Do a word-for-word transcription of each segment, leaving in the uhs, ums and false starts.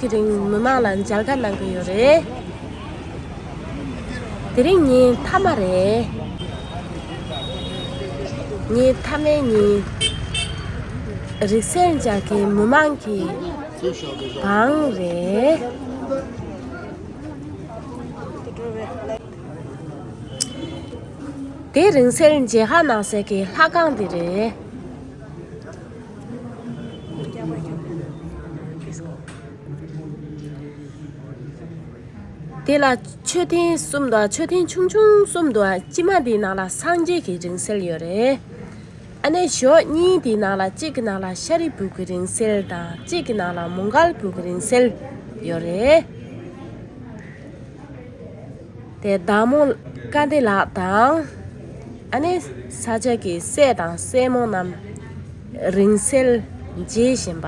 དེ་རིང་མི་མང་ལ་མཇལ་ཁ་གནང་གི་ཡོད་རེད། དེ་རིང་ངའི་མཐའ་མ་རེད། ངའི་མཐའ་མའི་ཉིན་རིག་གསར་མཇལ་མཁན་མི་མང་གི་བང་རེད། དེ་རིང་གསར་མཇལ་ཁ་གནང་སའི་གི་ལྷ་ཁང་དེ་རེད། དེ་ལ་མཆོད་རྟེན་གསུམ་འདུག་མཆོད་རྟེན་ཆུང་ཆུང་གསུམ་འདུག་སྤྱི་མ་དེའི་ནང་ལ་སངས་རྒྱས་ཀྱི་རིང་བསྲེལ་ཡོད་རེད། ཨ་ནེ་ཞོ་གཉིས་དེའི་ནང་ལ་གཅིག་གི་ནང་ལ་ཤཱ་རིའི་བུ་གི་རིང་བསྲེལ་དང་གཅིག་གི་ནང་ལ་མོའུ་འགལ་བུ་གི་རིང་བསྲེལ་ཡོད་རེད། དེ་བདག་མོ་ཀ་འདི་ལགས་དང་། ཨ་ནེ་ས་སྐྱ་གི་སྲས་དང་སྲས་མོ་རྣམས་རིང་བསྲེལ་མཇལ་བཞིན་པ།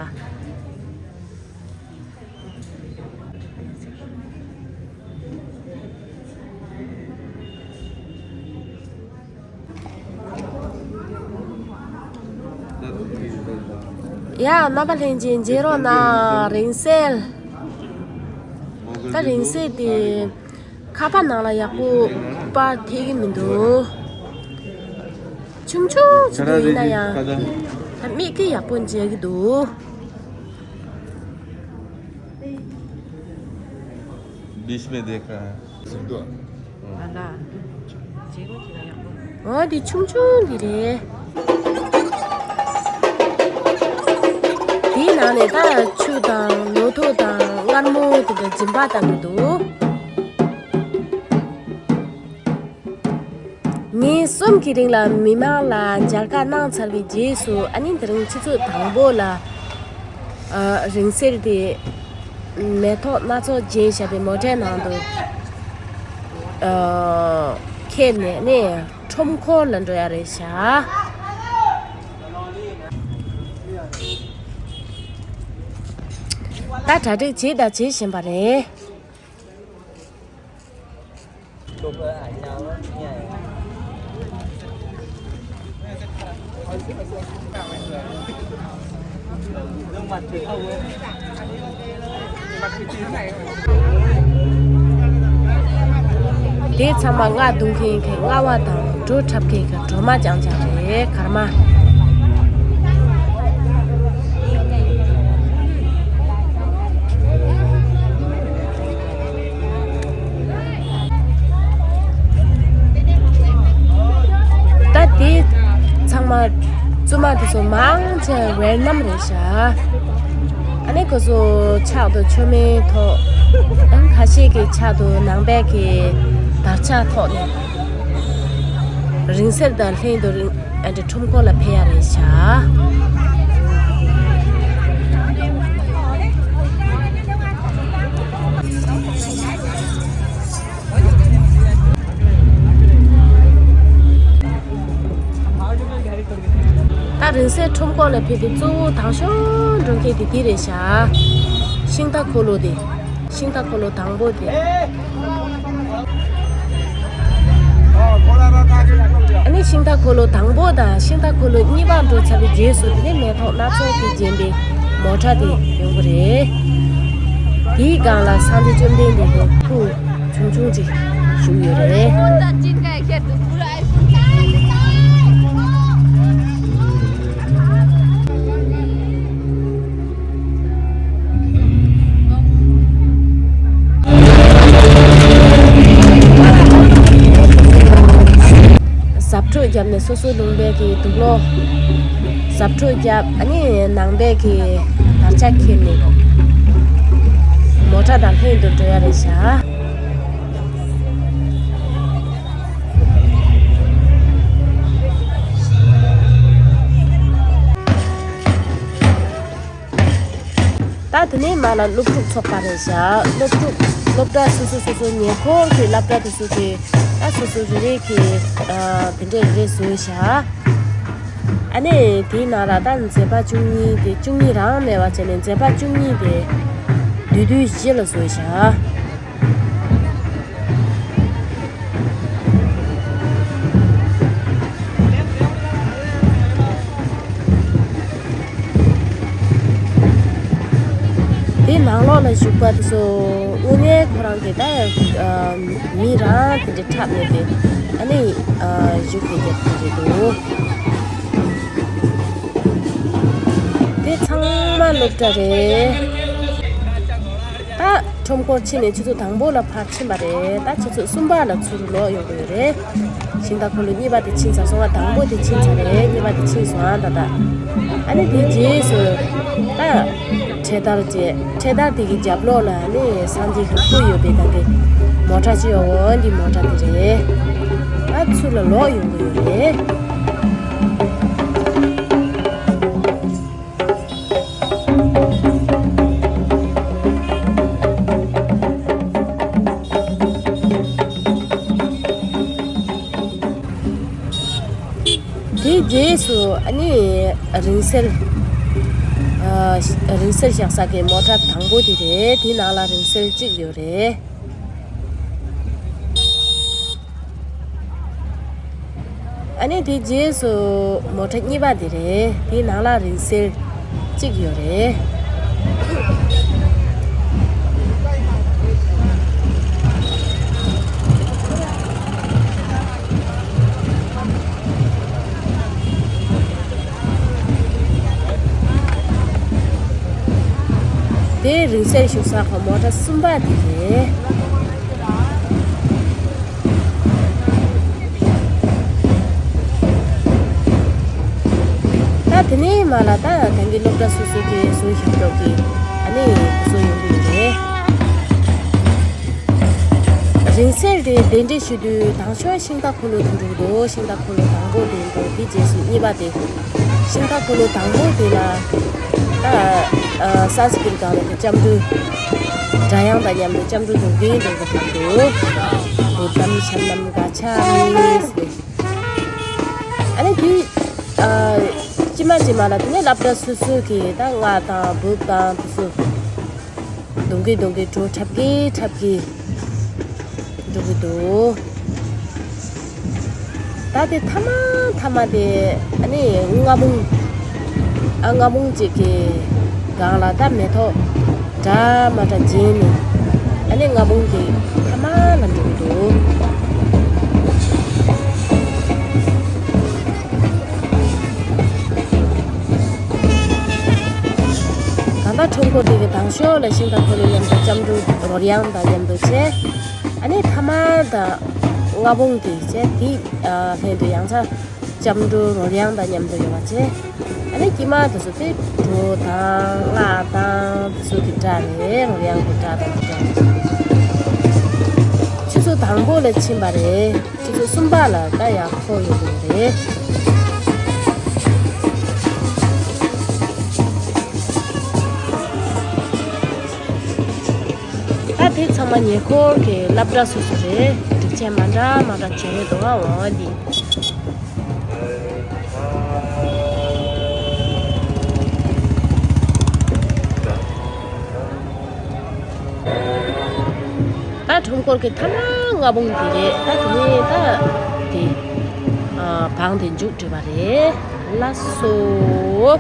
ཡ་རྣམ་པ་ལྷན་རྒྱས་མཇལ་རོགས་གནང་། རིང་བསྲེལ། ད་རིང་བསྲེལ་དེ་ཁ་པར་ནང་ལ་ཡག་པོ་པར་ཐེབས་ཀྱི་མི་འདུག་ཆུང་ཆུང་ཅིག་འདུག་ཡིན་ན་ཡང་ད་མིག་གིས་ཡག་པོ་མཇལ་གྱི་འདུག बीच में देखा है। འོ་དེ་ཆུང་ཆུང་དེ་རེད། དེའི་ནང་ནས་ད་ཆུ་དང་ལོ་ཐོག་དང་མངར་མོ་དེ་འདྲ་སྦྱིན་པ་བཏང་གི་འདུག་ཉིན་གསུམ་གྱི་རིང་ལ་མི་མང་ལ་མཇལ་ཁ་གནང་ཚར་བའི་རྗེས་སུ། ཨ་ནི་དེ་རིང་ཆུ་ཚོད་དང་པོ་ལ་ཨ་རིང་བསྲེལ་དེ་མེ་ཏོག་སྣ་ཚོགས་སྦྱིན་བཞག་པའི་མོ་ཊའི་ནང་དུ་ཨ་འཁྱེར་ནས་ནི་ཁྲོམ་སྐོར་ལ་འགྲོ་ཡ་རེད་ཤག་ད་གྲ་སྒྲིག་བྱས་དང་བྱེད་བཞིན་པ་རེད། དེ་ཚང་མ་རྔ་བརྡུང་མཁན་གྱི་རྔ་བ་དང་། བྲོ་འཁྲབ་མཁན་གྱི་སྒྲོལ་མ་རྐྱང་རྐྱང་རེད། སྐར་མ། ད་དེ་ཚང་མ་བཙུན་མ་དེ་ཚོ་མང་ཆེ་ཝེར་ནམ་རེད་ཤག་ཨ་ནི་ཁོ་ཚོ་ཕྱག་ཏུ་མཆོད་མེ་ཐོགས། ཨ་ཁ་ཤས་ཀྱི་ཕྱག་ཏུ་ནང་པའི་གི་དར་ཆ་ཐོགས་ནས་རིང་བསྲེལ་དང་ལྷན་དུ་རིང་ཨ་འདྲ་ཁྲོམ་སྐོར་ལ་ཕེབས་ཡ་རེད་ཤག་ད་རིང་བསྲེལ་ཁྲོམ་སྐོར་ལ་ཕེབས་པའི་གཙོ་བོ་དང་ཤོས་འགྲོ་མཁན་དེ་འདི་རེད་ཤག་ཤིང་རྟ་འཁོར་ལོ་དེ། ཤིང་རྟ་འཁོར་ལོ་དང་པོ་དེ། ཨ་ནི་ཤིང་རྟ་འཁོར་ལོ་དང་པོ་དང་ཤིང་རྟ་འཁོར་ལོ་གཉིས་པ་འགྲོ་ཚར་བའི་རྗེས་སུ། དེ་ནས་མེ་ཏོག་སྣ་ཚོགས་ཀྱིས་བརྒྱན་པའི་མོ་ཊ་དེ་ཡོང་གི་རེད། དེའི་སྒང་ལ་སངས་རྒྱས་བཅོམ་ལྡན་འདས་ཀྱི་སྐུ་ཆུང་ཆུང་ཅིག་བཞུགས་ཡོད་རེད། གཟབ་ཁྲོད་བརྒྱབ་ནས་སོ་སོའི་ལུང་པའི་གི་དུག་ལོག་གཟབ་ཁྲོད་བརྒྱབ། ཨ་ནི་ནང་པའི་གི་དར་ཆ་འཁྱེར་ནས་མོ་ཊ་དང་ལྷན་དུ་འགྲོ་ཡ་རེད་ཤག་ད་དེ་ནས་མར་ལ་སློབ་ཕྲུག་ཚོགས་པ་རེད་ཤག་སློབ་ཕྲུག་སློབ་གྲྭ་སོ་སོ་སོ་སོ་ཉེ་འཁོར་གྱི་སློབ་གྲྭ་དེ་ཚོ་གི་ད་སོ་སོ་རེ་རེ་གི་ཨ་དེ་འདྲས་རེ་རེ་བཟོས་ཤག་ཨ་ནི་དེའི་ནང་ལ་ད་མཛད་པ་བཅུ་གཉིས་དེ། བཅུ་གཉིས་རང་ནས་བ་བྱས་ནས་མཛད་པ་བཅུ་གཉིས་དེ་བསྡུས་བསྡུས་བཞི་ལ་བཟོས་ཤག་དེ་ནང་ལོགས་ ལ་བཞུགས་པ་དེ་ཚོ་དངོས་གནས་ཁོ་རང་གི་ད་མི་རང་དེ་འདྲ་འཁྲབ་མེད་པའི་ཨ་ནི་བཞུགས་པའི་རྒྱབ་ཀྱི་རེད་འདུག་དེ་ཚང་མ་སློབ་གྲྭ་རེད། ད་ཁྲོམ་སྐོར་ཕྱིན་ནས་ཆུ་ཚོད་དང་པོ་ལ་ཕར་ཕྱིན་པ་རེད། ད་ཆུ་ཚོད་གསུམ་པ་ལ་ཚུར་ལོག་ཡོང་གི་ཡོད་རེད། ཤིང་རྟ་འཁོར་ལོ་གཉིས་པ་དེ་ཕྱིན་ཚར་སོང་ང་། དང་པོ་དེ་ཕྱིན་ཚར་རེད། གཉིས་པ་དེ་ཕྱིན་སོང་ང་། ད་ད་ཨ་ནི་དེ་རྗེས་སུ་ད་འཕྲེད་དར་བཅས། འཕྲེད་དར་དེ་གི་རྒྱབ་ལོགས་ལ་ནི་སངས་རྒྱས་ཀྱི་སྐུ་ཡོད་པའི་ད་གི་མོ་ཊ་ཅིག་ཡོད། འོ་འདི་མོ་ཊ་དེ་རེད། ད་ཚུར་ལ་ལོག་ཡོང་གི་ཡོད་རེད། དེའི་རྗེས་སུ་ཨ་ནི་རིང་བསྲེལ། ཨ། རིང་བསྲེལ་བཞག་ས་གི་མོ་ཊ་དང་པོ་དེ་རེད། དེའི་ནང་ལ་རིང་བསྲེལ་གཅིག་ཡོད་རེད། ཨ་ནི་དེའི་རྗེས་སུ་མོ་ཊ་གཉིས་པ་དེ་རེད། དེའི་ནང་ལ་རིང་བསྲེལ་གཅིག་ཡོད་རེད། དེ་རིང་བསྲེལ་བཞུགས་ས་ཁོ་མོ་ཊ་གསུམ་པ་དེ་རེད། ད་དེ་ནས་མར་ལ་ད་གན་གི་སློབ་གྲྭ་སོ་སོ་གི་བཟོ་བཞག་ཀྱོག་གི་ཨ་ནི་བཟོ་ཡོང་གི་ཡོད་རེད། རིང་བསྲེལ་དེ་གདན་འདྲེན་ཞུ་དུས་དང་ཤོས་ཤིང་རྟ་འཁོར་ལོ་དེ་འགྲོ་གི་འདུག་ཤིང་རྟ་འཁོར་ལོ་དང་པོ་དེ་འགྲོ། དེ་རྗེས་སུ་གཉིས་པ་དེ། ཤིང་རྟ་འཁོར་ལོ་དང་པོ་དེ་ལ་ད་ཨ་སཾ་སྐྲྀཏ་སྒང་ལ་གི་ལྕམ་སྒྲུང་སྒྲ་དབྱངས་དང་མཉམ་དུ་ལྕམ་སྒྲུང་དུང་གིན་དུང་གི་དང་དུ་བུདྡྷཾ་ཤཱ་ཎམ་ག་ཆ་མི་ཟེར། ཨ་ནི་དེ་ཨ་ཅི་མ་ཅི་མ་ལ་དེ་ནས་སློབ་གྲྭ་སོ་སོ་གི་ད་རྔ་དང་འབུབ་དང་དེ་ཚོ་དུང་གིན་དུང་གིན་བྲོ་འཁྲབ་ཀྱི་འཁྲབ་ཀྱི་འགྲོ་གི་འདུག་ད་དེ་ཐ་མ་ཐ་མ་དེ་ཨ་ནི་རྔ་བུང་། ཨ་རྔ་བུང་གཅིག་གི་སྒང་ལ་ད་མེ་ཏོག་འདྲ་མ་འདྲ་བརྒྱན་ནས་ཨ་ནི་རྔ་བུང་དེ་ཐ་མ་ལ་འགྲོ་གི་འདུག་གང་ལྟར་ཁྲོམ་སྐོར་དེ་གི་དང་ཤོས་ལ་ཤིང་རྟ་འཁོར་ལོ་མཉམ་དུ་ལྕམ་སྒྲུང་རོལ་དབྱངས་དང་མཉམ་དུ་བྱས། ཨ་ནི་ཐ་མ་དང་རྔ་བུང་དེ་བྱས། དེ་ཨ་ལྷན་དུ་ཡང་ཆ་ལྕམ་སྒྲུང་རོལ་དབྱངས་དང་མཉམ་དུ་ཡོང་བ་བྱས། ཨ་ནི་དཀྱིལ་མ་དེ་ཚོ་དེ་བྲོ་དང་རྔ་དང་དེ་ཚོ་གི་སྒྲ་རེད། རོལ་དབྱངས་ཀྱི་སྒྲ་དང་དེ་འདྲ། ཆུ་ཚོད་དང་པོ་ལ་ཕྱིན་པ་རེད། ཆུ་ཚོད་གསུམ་པ་ལ་ད་ཡར་འཁོར་ཡོང་གི་རེད། ད་དེ་ཚང་མ་ཉེ་འཁོར་གྱི་སློབ་གྲྭ་སོ་སོ་རེད། སྒྲིག་ཆས་མ་འདྲ་མ་འདྲ་བྱས་ཡོད་འདུག་ཨ་འོ་འདི། ད་ཁྲོམ་སྐོར་གྱི་ཐ་མ་རྔ་བུང་དེ་རེད། ད་དེ་ནས་ད་དེ་ཨ་བང་དེ་མཇུག་སྒྲིལ་བ་རེད། ལགས་སོ།